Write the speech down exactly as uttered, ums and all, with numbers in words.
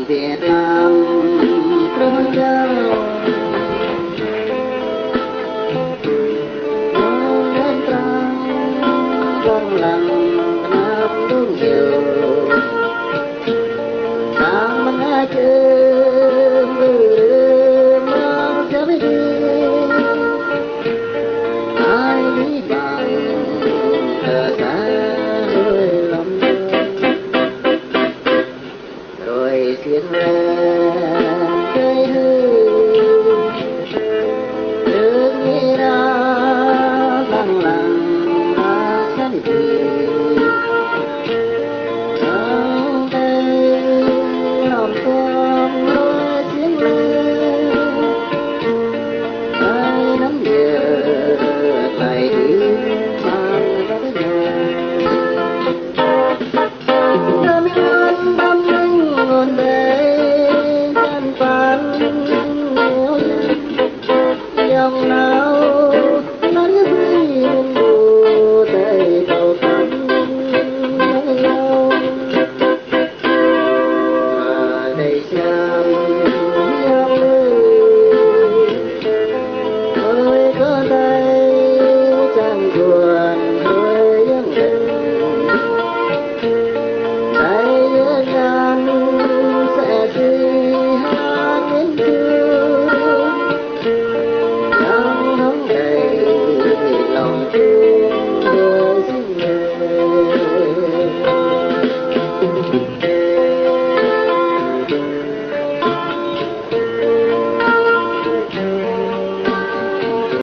Việt Nam krơ̆ng gao, mơ̆ng anăn trăng rŏng lăng knap dŭm hiu. Sang mnga čơ̆ng bơrơ̆ng mơ̆ng sa wĭt, ai ni băng kơ sa hruê lăm. Hruê sĭn răng